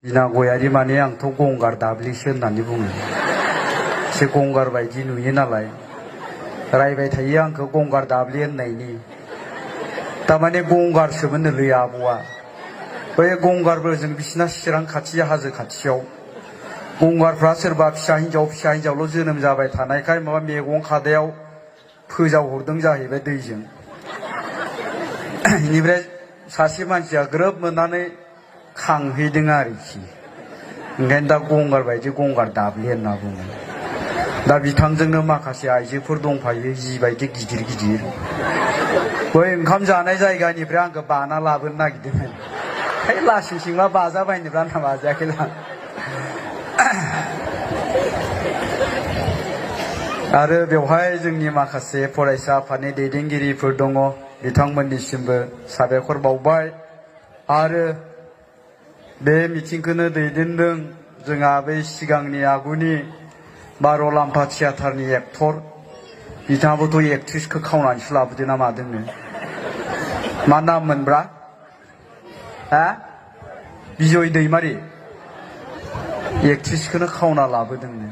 बिना गयारि माने आंथ' गंगार दाब्लिसो होननानै बुङो। एसे गंगार बायदि नुयो नालाय रायबाय थायो आंखौ गंगार दाब्लि होननायनि। तारमाने गंगारसोमोननोलै आब'आ। बै गंगारफोरजों बिसिना चिरां खाथि हाजो खाथियाव गंगारफ्रा सोरबा फिसा हिन्जावल' जोनोम जाबाय थानायखाय माबा मैगं खादायाव फोजावहरदों जाहैबाय दैजों। बेनिफ्राय सासे मानसिया ग्रोब मोननानै खांहैदों आरोखि। ओंखायनो दा गंगार बायदि गंगार दाब्लि होनना बुङो। दा बिथांजोंनो माखासे आइजोफोर दंफायो जिबायदि गिदिर गिदिर। बै ओंखाम जानाय जायगानिफ्राय आंखौ बाना लाबोनो नागिरदोंमोन। लासिं सिंला बाजाबायनोब्ला आंना बाजायाखैलां। आरो बेवहाय जोंनि माखासे फरायसा आफादनि दैदेनगिरिफोर दङ, बिथांमोननिसिमबो साबायखर बावबाय। आरो बे मिटिंखौनो दैदेनदों जोंहा बै सिगांनि आगुनि बार'लाम्फा थियाटारनि एक्टर, बिथाङाबोथ' एक्ट्रिसखौ खावनानैसो लाबोदों ना मादोंनो। मा नाम मोनब्रा? हा? बिजय दैमारि। एक्ट्रिसखौनो खावना लाबोदोंनो।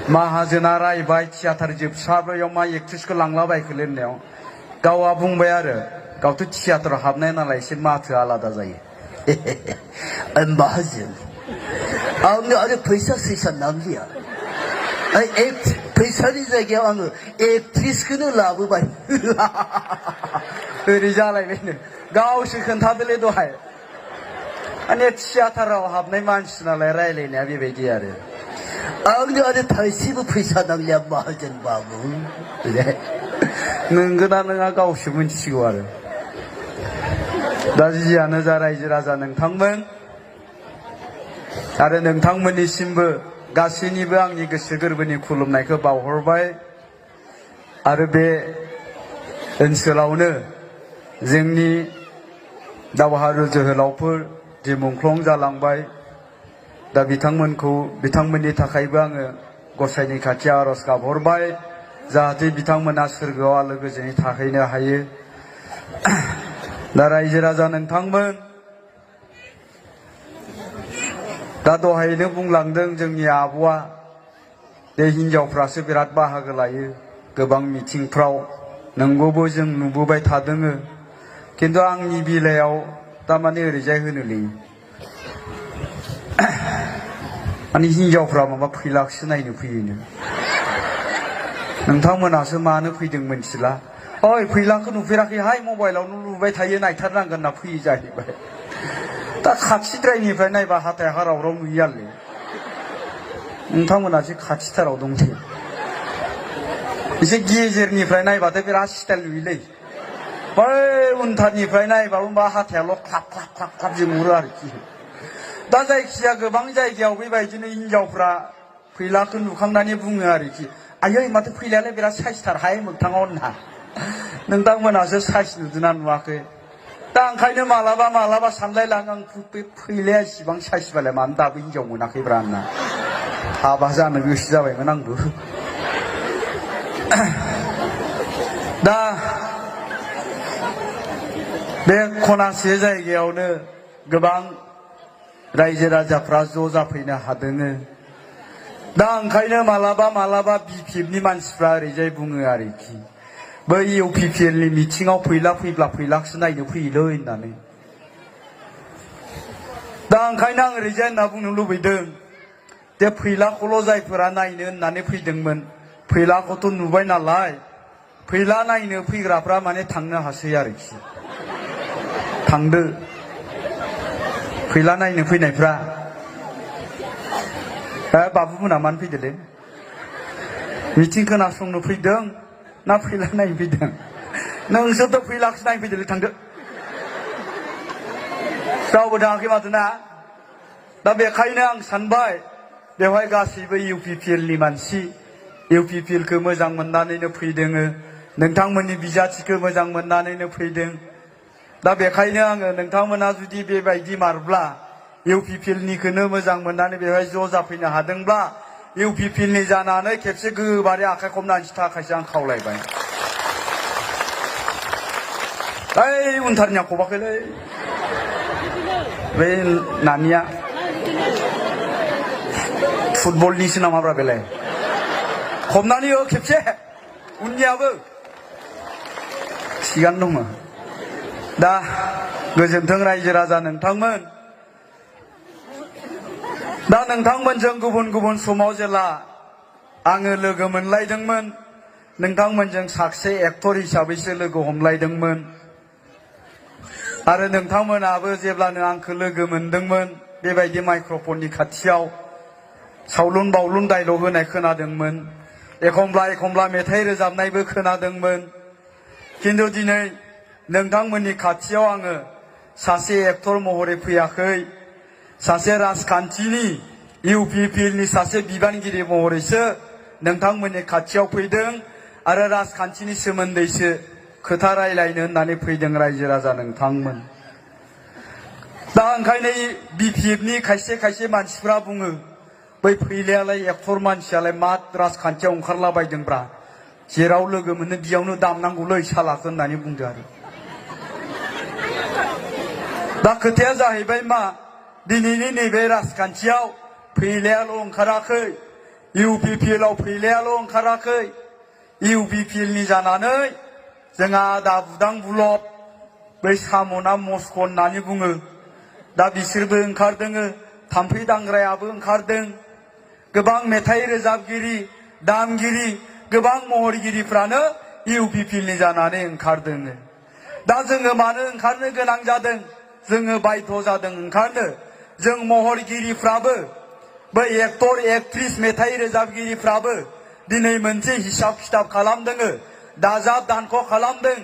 माहाजोना रायबाय थियाटार जोबसाब्रैयाव मा एक्ट्रिसखौ लांलाबायखोलै होननायाव गावआ बुंबाय आरो गावथ' थियाटाराव हाबनाय नालाय एसे माथो आलादा जायो। माहाजोन आंनो आरो फैसा सैसा नांलिया। फैसानि जायगायाव आङो एक्ट्रिसखौनो लाबोबाय। ओरै जालायबायनो। गावसो खोन्थादोलै दहाय। माने थियाटाराव हाबनाय मानसि नालाय रायलायनाया बेबायदि आरो। आंनो आरो थाइसेबो फैसा नांलिया माहाजोन बाबु। नोंगोना नोङा गावसो मिथिसिगौ आरो। दा जियानो जा रायजो राजा नोंथांमोन आरो नोंथांमोननिसिमबो गासैनिबो आंनि गोसो गोरबोनि खुलुमनायखौ बावहरबाय। आरो बे ओनसोलावनो जोंनि दावहारु जोहोलावफोर जि मुंख्लं जालांबाय, दा बिथांमोननि थाखायबो आङो गसाइनि खाथियाव आरज गाबहरबाय जाहाथे बिथांमोना सोरगोआव आलो गोजोनै थाहैनो हायो। दा रायजो राजा नोंथांमोन, दा दहायनो बुंलांदों जोंनि आब'आ बे हिनजावफ्रासो बिराद बाहागो लायो गोबां मिथिंफ्राव। नंगौबो जों नुबोबाय थादोङो। खिन्थु आंनि बेलायाव तारमाने ओरैजाय होनोलै माने हिनजावफ्रा माबा फैलाखौसो नायनो फैयोनो। नोंथांमोनासो मानो फैदों मिथिला। ओइ फैलाखौ नुफेराखैहाय, मबाइलावनो नुबाय थायो, नायथारनांगोन होनना फैयो जाहैबाय। दा खाथिद्रायनिफ्राय नायबा हाथाय हारावराव नुयोआलै। नोंथांमोनासो खाथिथाराव दंलै। एसे गेजेरनिफ्राय नायबाथाय बिराद स्टाइल नुयोलै। बै उनथारनिफ्राय नायबाबो मा हाथायाल' ख्लाब ख्लाब ख्लाब ख्लाब जोंहरो आरोखि। दा जायखिया गोबां जायगायाव बेबायदिनो हिनजावफ्रा फैलाखौ नुखांनानै बुङो आरोखि, आयै माथो फैलायालाय बिराद साइसथारहाय मोगथाङाव होनना। नोंथांमोनासो साइस नुदोंना नुवाखै? दा ओंखायनो मालाबा सानलायलाङो आं, बे फैलाया इसिबां साइसबालाय मानो दाबो हिनजाव मोनाखैब्रा होनना। हाबा जानो गोसो जाबायमोन आंबो। दा बे खनासे जायगायावनो गोबां रायजो राजाफ्रा ज' जाफैनो हादोङो। दा ओंखायनो मालाबा बिपिएफनि मानसिफ्रा ओरैजाय बुङो आरोखि, बै इउपिपिएलनि मिथिङाव फैला फैब्ला फैलाखौसो नायनो फैयोलै होननानै। दा ओंखायनो आं ओरैजाय होनना बुंनो लुबैदों जे फैलाखौल' जायफोरा नायनो होननानै फैदोंमोन, फैलाखौथ' नुबाय नालाय, फैला नायनो फैग्राफ्रा माने थांनो हासै आरोखि। थांदो फैला नायनो फैनायफ्रा। बाबुमोना मानो फैदोलै? मिथिं खोनासंनो फैदों ना फैला नायनो फैदों? नोंसोरथ' फैलाखौसो नायनो फैदोलै, थांदो। रावबो थाङाखै माथो ना? दा बेखायनो आं सानबाय बेवहाय गासैबो इउपिपिएलनि मानसि, इउपिपिएलखौ मोजां मोननानैनो फैदोङो, नोंथांमोननि बिजाथिखौ मोजां मोननानैनो फैदों। दा बेखायनो आङो नोंथांमोना जुदि बेबायदि मारब्ला, इउपिपिएलनिखौनो मोजां मोननानै बेवहाय ज' जाफैनो हादोंब्ला, इउपिपिएलनि जानानै खेबसे गोबारै आखाइ खबनानैसो थाखायसो आं खावलायबाय। ओइ उनथारनिया खबाखैलै, बै नानिया फुटबलनिसो नामाब्रा बेलाय हमनानै हो खेबसे उननियाबो थिगानो दङ दा गोजोन्थों रायजो राजा नोंथांमोन दा नोंथांमोनजों गुबुन गुबुन समाव जेला आङो लोगो मोनलायदोंमोन नोंथांमोनजों सासे एक्टर हिसाबैसो लोगो हमलायदोंमोन आरो नोंथांमोनाबो जेब्लानो आंखौ लोगो मोनदोंमोन बेबायदि माइक्र'फननि खाथियाव सावलुन बावलुन डायलग होनाय खोनादोंमोन एखमब्ला एखमब्ला मेथाइ रोजाबनायबो खोनादोंमोन खिन्थु दिनै नोंथांमोननि खाथियाव आङो सासे एक्टर महरै फैयाखै सासे राजखान्थिनि इउपिपिएलनि सासे बिबानगिरि महरैसो नोंथांमोननि खाथियाव फैदों आरो राजखान्थिनि सोमोन्दैसो खोथा रायलायनो होननानै फैदों रायजो राजा नोंथांमोन दा ओंखायनो बिपिएफनि खायसे खायसे मानसिफ्रा बुङो बै फैलायालाय एक्टर मानसियालाय मा राजखान्थियाव ओंखारलाबायदोंब्रा जेराव लोगो मोनो बेयावनो दामनांगौलै सालाखौ होननानै बुंदो आरो दा खोथाया जाहैबाय मा दिनैनि नैबे राजखान्थियाव फैलायाल' ओंखाराखै इउपिपिएलआव फैलायाल' ओंखाराखै इउपिपिएलनि जानानै जोंहा दा बुदां बुलब बै साम'ना मस्क' होननानै बुङो दा बिसोरबो ओंखारदों थाम्फै दांग्रायाबो ओंखारदों गोबां मेथाइ रोजाबगिरि दामगिरि गोबां महरगिरिफ्रानो इउपिपिएलनि जानानै ओंखारदों दा जोङो मानो ओंखारनो गोनां जादों जोङो बाध्य जादों ओंखारनो जों महरगिरिफ्राबो बै एक्टर एक्ट्रिस मेथाइ रोजाबगिरिफ्राबो दिनै मोनसे हिसाब खिथाब खालामदों दाजाब दानख' खालामदों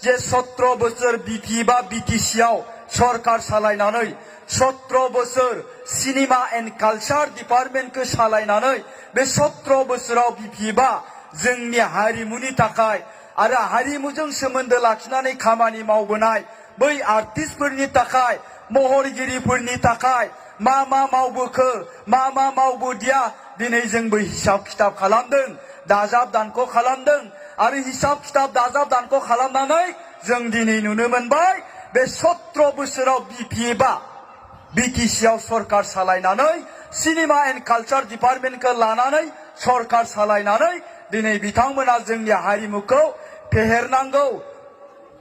जे 17 बोसोर बिपि बा बिटिसिआव सरकार सालायनानै 17 बोसोर सिनेमा एन्ड कालचार डिपार्टमेन्टखौ सालायनानै बे 17 बोसोराव बिपिबा जोंनि हारिमुनि थाखाय आरो हारिमुजों सोमोन्दो लाखिनानै खामानि मावबोनाय बै आर्टिस्टफोरनि थाखाय महरगिरिफोरनि थाखाय मा मावबोखो मा मावबोदिया दिनै जोंबो हिसाब खिथाब खालामदों दाजाब दानख' खालामदों आरो हिसाब खिथाब दाजाब दानख' खालामनानै जों दिनै नुनो मोनबाय बे 17 बोसोराव बिपिएफआ बिटिसिआव सरकार सालायनानै सिनेमा एन्ड कालचार डिपार्टमेन्टखौ लानानै सरकार सालायनानै दिनै बिथांमोना जोंनि हारिमुखौ फेहेरनांगौ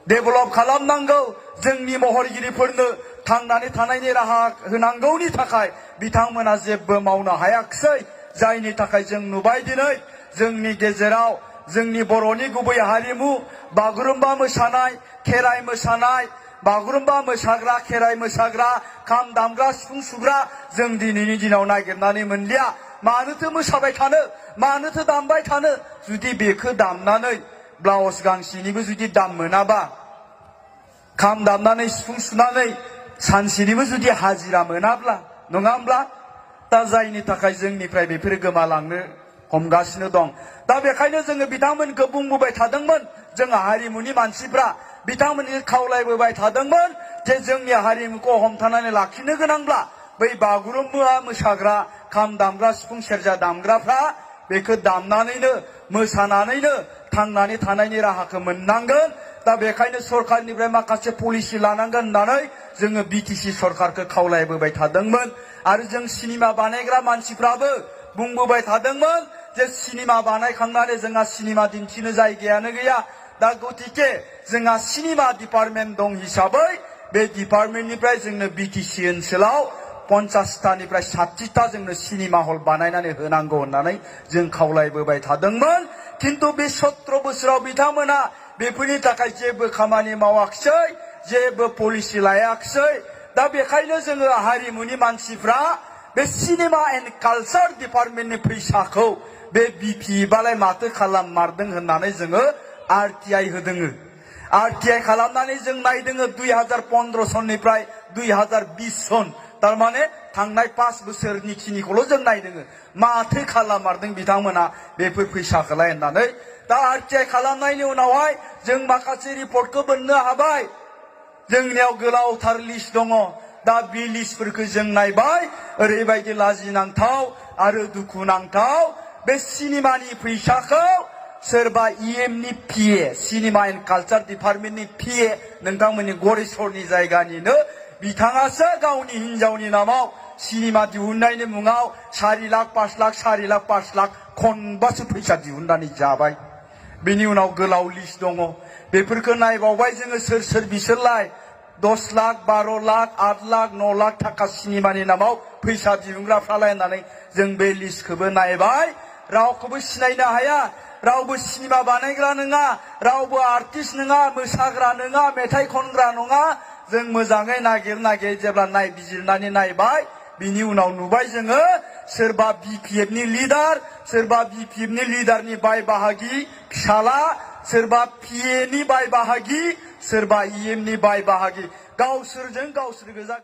डेभेलप खालामनांगौ जोंनि महरगिरिफोरनो थांनानै थानायनि राहा होनांगौनि थाखाय बिथांमोना जेबो मावनो हायाखिसै जायनि थाखाय जों नुबाय दिनै जोंनि गेजेराव जोंनि बर'नि गुबै हारिमु बागुरुम्बा मोसानाय खेराइ मोसानाय बागुरुम्बा मोसाग्रा खेराइ मोसाग्रा खाम दामग्रा सिफुं सुग्रा जों दिनैनि दिनाव नागिरनानै मोनलिया मानोथो मोसाबाय थानो मानोथो दामबाय थानो जुदि बेखौ दामनानै ब्लाउस गांसेनिबो जुदि दाम मोनाबा खाम दामनानै सिफुं सुनानै सानसेनिबो जुदि हाजिरा मोनाब्ला नङा होमब्ला दा जायनि थाखाय जोंनिफ्राय बेफोरो गोमालांनो हमगासिनो दं दा बेखायनो जोङो बिथांमोनखौ बुंबोबाय थादोंमोन जों हारिमुनि मानसिफ्रा बिथांमोनखौ खावलायबोबाय थादोंमोन जे जोंनि हारिमुखौ हमथानानै लाखिनो गोनांब्ला बै बागुरुम्बा मोसाग्रा खाम दामग्रा सिफुं सेरजा दामग्राफ्रा बेखौ दामनानैनो मोसानानैनो थांनानै थानायनि राहाखौ मोननांगोन दा बेखायनो सरकारनिफ्राय माखासे पलिसि लानांगोन होननानै जोङो बिटिसि सरकारखौ खावलायबोबाय थादोंमोन आरो जों सिनेमा बानायग्रा मानसिफ्राबो बुंबोबाय थादोंमोन जे सिनेमा बानायखांनानै जोंहा सिनेमा दिन्थिनो जायगायानो गैया दा गतिके जोंहा सिनेमा डिपार्टमेन्ट दं हिसाबै बे डिपार्टमेन्टनिफ्राय जोंनो बिटिसि ओनसोलाव 50टानिफ्राय 60टा जोंनो सिनेमा हल बानायनानै होनांगौ होननानै जों खावलायबोबाय थादोंमोन खिन्थु बे 17 बोसोराव बिथांमोना बेफोरनि थाखाय जेबो खामानि मावाखिसै जेबो पलिसि लायाखिसै दा बेखायनो जोङो हारिमुनि मानसिफ्रा बे सिनेमा एन्ड कालचार डिपार्टमेन्टनि फैसाखौ बे बिपिएफआलाय माथो खालाममारदों होननानै जोङो आरटिआइ होदों आरटिआइ खालामनानै जों नायदों 2015 सननिफ्राय 2020 सन तारमाने थांनाय 5 बोसोरनि खिनिखौल' जों नायदों माथो खालाममारदों बिथांमोना बेफोर फैसाखौलाय होननानै दा आरटिआइ खालामनायनि उनावहाय जों माखासे रिपर्टखौ मोननो हाबाय जोंनियाव गोलावथार लिस्ट दङ दा बे लिस्टफोरखौ जों नायबाय ओरैबायदि लाजिनांथाव आरो दुखुनांथाव बे सिनेमानि फैसाखौ सोरबा इएमनि पिए सिनेमा एन्ड कालचार डिपार्टमेन्टनि पिए नोंथांमोननि गरेस्वरनि जायगानिनो बिथाङासो गावनि हिनजावनि नामाव सिनेमा दिहुननायनि मुङाव 4 लाख 5 लाख 4 लाख 5 लाख खनबासो फैसा दिहुननानै जाबाय। बेनि उनाव गोलाव लिस्ट दङ। बेफोरखौ नायबावबाय जोङो सोर सोर बिसोरलाय 10 लाख 12 लाख 8 लाख 9 लाख थाखा सिनेमानि नामाव फैसा दिहुनग्राफ्रालाय होननानै जों बे लिस्टखौबो नायबाय। रावखौबो सिनायनो हाया, रावबो सिनेमा बानायग्रा नङा, रावबो आर्टिस्ट नङा, मोसाग्रा नङा, मेथाइ खनग्रा नङा। जों मोजाङै नागिर जेब्ला नायबिजिरनानै नायबाय, बिनि उनाव नुबाय जोङो सोरबा BPFनि लिडार, सोरबा BPFनि लिडारनि बाय बाहागि फिसाला, सोरबा PAनि बाय बाहागि, सोरबा EMनि बाय बाहागि, गावसोरजों गावसोर गोजा